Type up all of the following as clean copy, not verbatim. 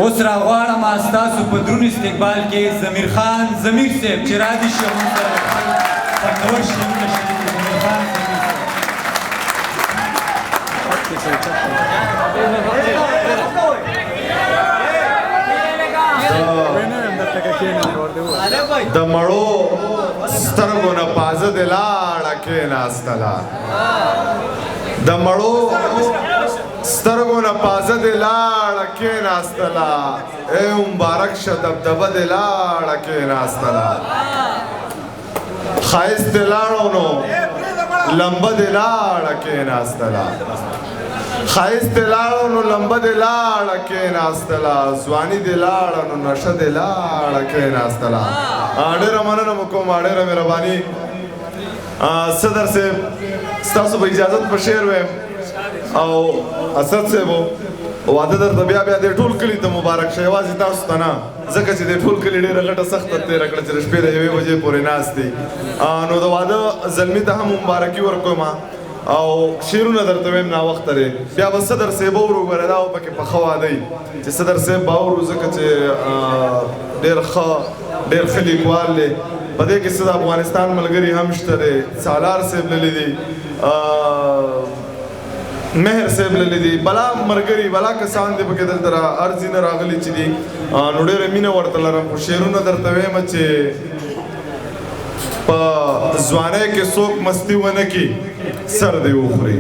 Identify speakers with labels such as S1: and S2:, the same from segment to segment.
S1: اوس راغواړم ستاسو په درون استقبال کې ضمیر خان ضمیر صاحب چې را دي شي موږ سره خوندور شعرونه شریک کړي. ضمیر خان ضمیر صاحب.
S2: د مړو سترګو نه پازه د لاړه کېناستله، د مړو سترګو نه پازه د لاړه کېناستله، ای مبارک شه دبدبه د لاړه کېناستله، ښایست د لاړو نو لمبه د لاړه کېناستله، ښایست د لاړو نو لمبه د لاړه کېناستله، ځواني د لاړه نو نشه د لاړه کېناستله. ډېره مننه مو کوم، ډېره مهرباني. صدر صاحب ستاسو په اجازت په شعر وایم، او اسد صاحب واده درته بیا بیا د ټول کلي ته مبارک شه، یوازې تاسو ته نه، ځکه چې د ټول کلي ډېره غټه سخته تېره کړه چې د شپې د 1 بجې پورې ناست دي. نو د واده زلمي ته هم مبارکي ورکوم او شعرونه درته وایم. ناوخته دی، بیا به صدر صاحب اورو، ګوره دا به پکې پخه واده وي چې صدر صاحب به اورو، ځکه چې ډېر ښه لیکوال دی. په دې کې څه د افغانستان ملګري هم شته دی، سالار صاحب للي دي، مهر صاحب للي دي، بلا ملګري بلا کسان دي پکې دلته هر ځای نه راغلي چې دي. نو ډېره مینه ورته لرم. خو شعرونه درته وایم چې په ځوانۍ کې څوک مستي ونه کړي سر دې وخوري،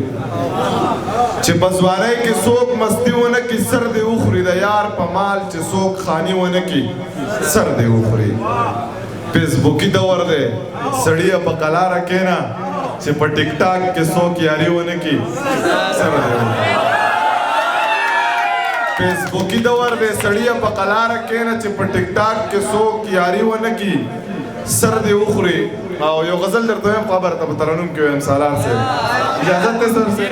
S2: چې په ځوانۍ کې څوک مستي ونه کړي سر دې وخوري، د یار په مال چې څوک خاني ونه کړي سر دې وخوري. فیسبوکي دور دی، سړیه په قلاره کښېنه چې په ټیک ټاک کې څوک یاري ونه کړي سر دې وخوري. فیسبوکي دور دی، سړیه په قلاره کښېنه چې په ټیک ټاک کې څوک یاري ونه کړي سر دې وخوري. او یو غزل درته وایم، خبر ته په ترنم کې وایم. سالار صاحب اجازت دی سر صاحب.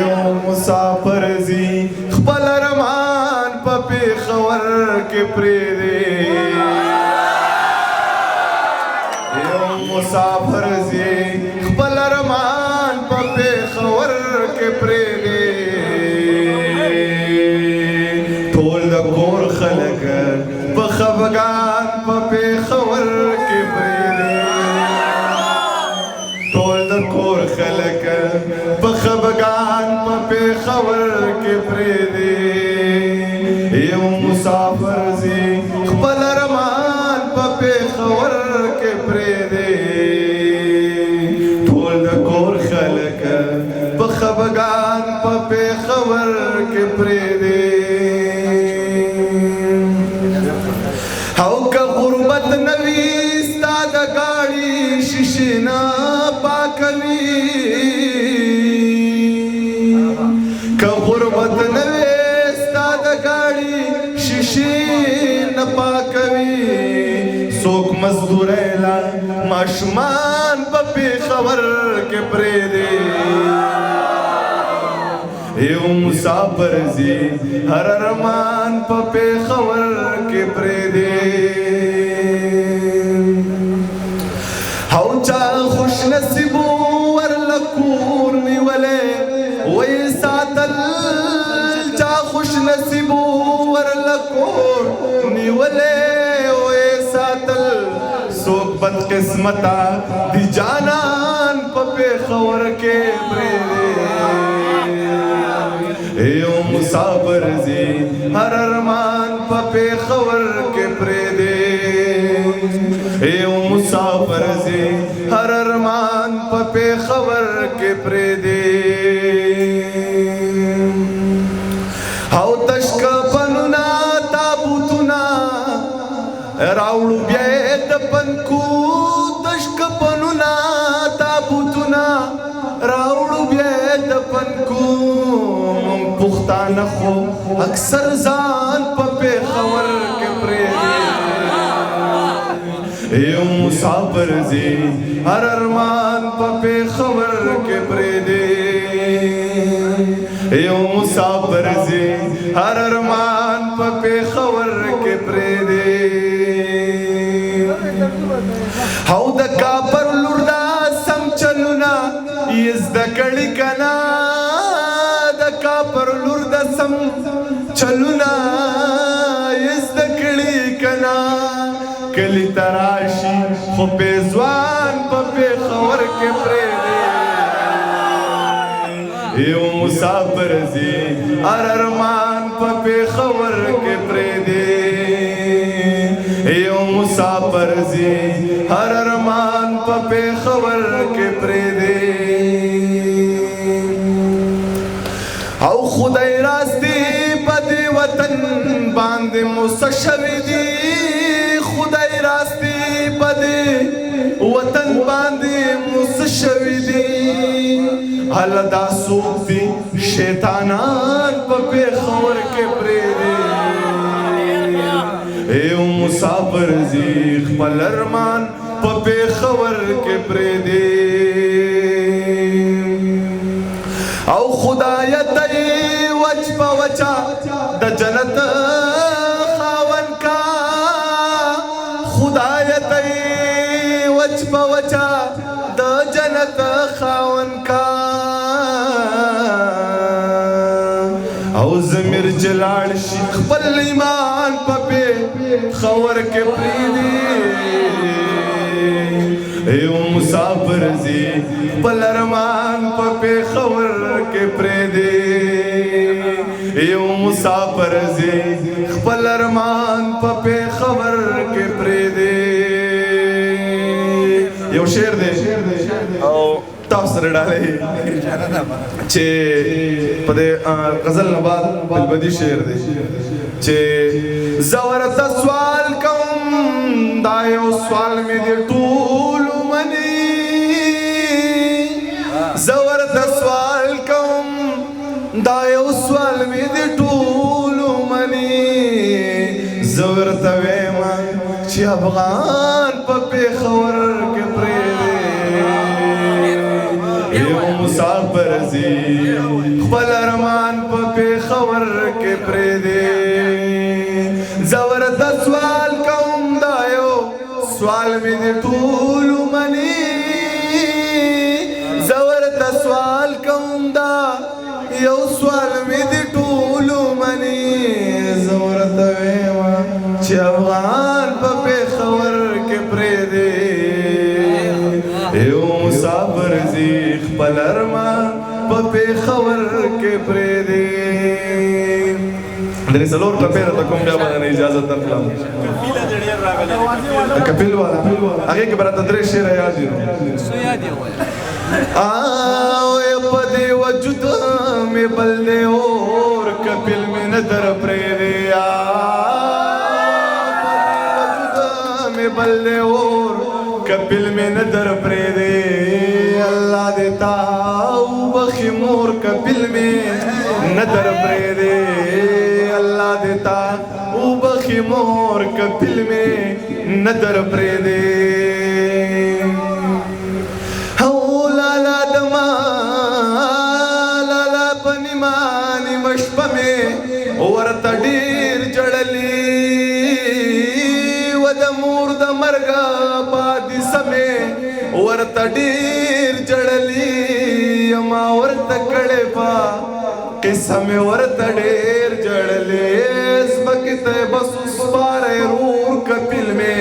S2: یو مسافر ځي خپل ارمان په پېښور کې پرېږدي، یو مسافر ځي خپل ارمان په پېښور کې پرېږدي، ټول د کور خلک په خفګان په پېښور کې پرېږدي، ټول د کور خلک په خفګان په پېښور کې پرېږدي، یو مسافر ځي خپل ارمان په پېښور کې پرېږدي، ټول د کور خلک په خفګان په پېښور کې پرېږدي. او که غربت نه وي ستا د ګاډي شیشې نه پاکوي، که غربت نه وي ستا د ګاډي شیشې نه پاکوي، څوک مزدورۍ له ماشومان په پېښور کې پرېږدي، یو مسافر ځي هر ارمان په پېښور کې پرېږدي. او چا خوش نصیبو ورله کور نیولی ویې ساتل، چا خوش نصیبو ورله کور نیولی ویې ساتل، څوک بد قسمته دي جانان په پېښور کې پرېږدي، یو مسافر ځي هر ارمان په پېښور کې پرېږدي، یو مسافر ځي هر ارمان په پېښور کې پرېږدي. او تش کفنونه تابوتونه راوړو بیا یې دفن کو، تش کفنونه تابوتونه راوړو بیا یې دفن کو، موږ پښتانه خو اکثر ځان په پېښور کې پرېږدي، یو مسافر ځي هر ارمان په پېښور کې پرېږدي، یو مسافر ځي هر ارمان په پېښور کې پرېږدي. او د کاپر لور دا سم چلونه یې زده کړي که نه، د کاپر لور د سم چلونه کلي ته راشي خو پېزوان په پېښور کې پرېږدي. یو مسافر ځي هر ارمان په پېښور کې پرېږدي. یو مسافر ځي هر ارمان په پېښور کې پرېږدي. او خدای راستي په دې وطن باندې مو څه شوي دي، خدای راستي په دې وطن باندې مو څه شوي دي. هله دا څوک دي شیطانان په پېښور کې پرېږدي. یو مسافر ځي خپل ارمان په پېښور کې پرېږدي. او خدای ته یې وچ په وچه د جنت خاوند کا، خدای ته یې وچ په وچه د جنت خاوند کا. او زمیر چې لاړ شي خپل ایمان په پېښور کې پرېږدي. یو مسافر ځي خپل ارمان په پېښور کې پرېږدي. یو مسافر ځي خپل ارمان په پېښور کې پرېږدي. یو شعر دی او تاسو سره ډالۍ چې په دې غزل نه بعد دلبدي شعر دی چې زه ورته سوال کوم، دا یو سوال مې دې ټول ومني. زه ورته سوال کوم، دا یو سوال مې دې ټول ومني. زه ورته وایم چې افغان په پېښور کې پرېږدي. یو مسافر ځي خپل ارمان په پېښور کې پرېږدي. زه ورته سوال کوم، دا یو سوال مې دې ټول ومني. زه ورته سوال کوم، دا یو سوال مې دې ټول ومني. زه ورته وایم چې افغان په پېښور کې پرېږدي. یو مسافر ځي خپل ارمان په پېښور کې پرېږدي. درې څلور ټپې راته کوم، بیا به درنه اجازت اخلم. کپیل والا هغې کې به راته درې شعره یاد دي. نو او په دې وجود مې بل دی اور کپیل مې نه در پرېږدي. په دې وجود مې بل دی اور کپیل مې نه در پرېږدي. الله دې تا وبخښي مور کپیل مې نه در پرېږدي. الله دې تا وبخښي مور کپیل مې نه در پرېږدي. او لالا دما لالا په نیمه نیمه شپه مې ورته ډېر ژړلي و، د مور د مرګ په حادثه مې ورته ډېر ژړلي. ما ورته کړې په قصه مې ورته ډېر ژړلي. ځمکې ته یې بس وسپاره رور کپیل مې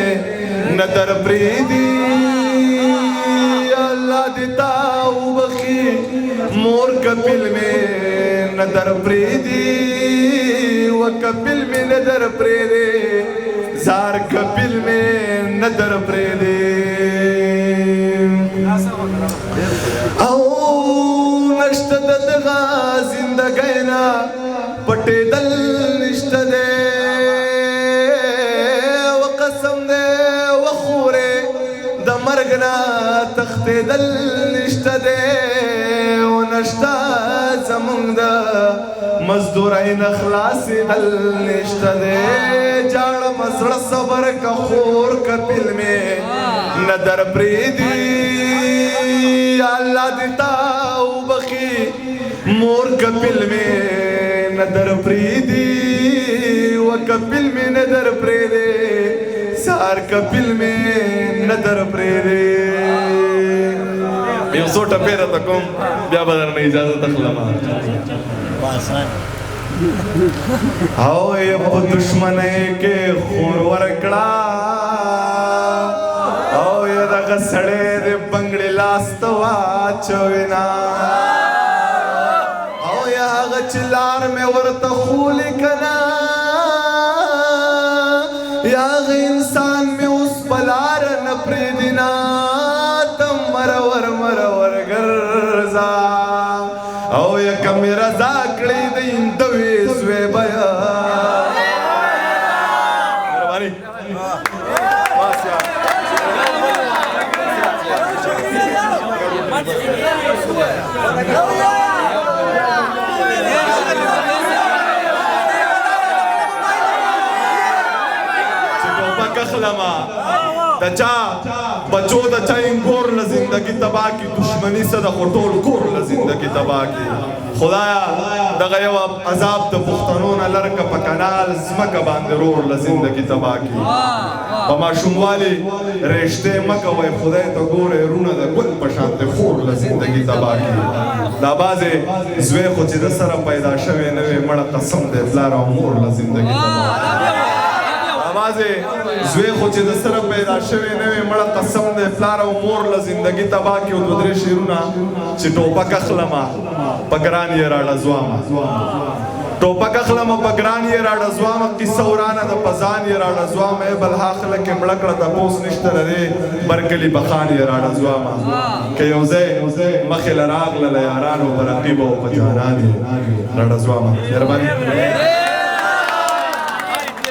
S2: نه در پرېږدي. الله دې تا وبخښي مور کپیل مې نه در پرېږدي. و کپیل مې نه در پرېږدي، زار کپیل مې نه در پرېږدي. او نشته د دغه زندګۍ نه پټېدل نشته دی. و قسم دی و خورې د مرګ نه تښتېدل نشته دی. او نشته زمونږ د مزدورۍ نه خلاصېدل نشته دی. جاړم زړه صبر که خور کپیل مې نه در پرېږدي. الله دې تا وبخښي مور کپیل مې نه در پرېږدي. و کپیل مې نه در پرېږدي، سار کپیل مې نه در پرېږدي. یو څو ټپې راته کوم، بیا به درنه اجازت اخلم. او یې په دښمنۍ کې خور ورکړه، هغه سړی دې بنګړې لاس ته واچوي نه، او یا هغه چې لار مې ورته ښولې که نه، یا هغه انسان مې اوس په لاره نه پرېږدي نه، ته مرور مرور ګرځه، او یا که مې رضا کړې د هندوې زوی به یم. مهرباني. چې ټوپک اخلمه د چا بچو د چا انګور له زندګي تباه کي، دښمني څه ده خو ټول کور له زندګي تباه کي. خدایا دغه یو عذاب د پښتنو نه لرکه، په کنال ځمکه باندې رور له زندګي تباه کي. په ماشوموالي رشتې مه کوئ، خدای ته ګورئ رونه د ګل په شان دی خور له زندګي تباه کي. دا بعضې زوی خو چې د سره پیدا شوی نه وي، مړه قسم دی پلار او مور له زندګي تباه کي. بعضې زوی خو چې د سره پیدا شوی نه وي، مړه قسم دی پلار او مور له زندګي تباه کي. او دوه درې شعرونه چې ټوپک اخلمه په ګران یې راډزوامه، ټوپک اخلمه په ګران یې راډزوامه، قصه ورانه ده په ځان یې راډزوامه، ای بلها خلک یې مړه کړه تپوس نشته له دې برکلي په خان یې راډزوامه. که یو ځای مخې له راغله له یارانو په رقیب او په جانان یې راډزوامه. مهرباني.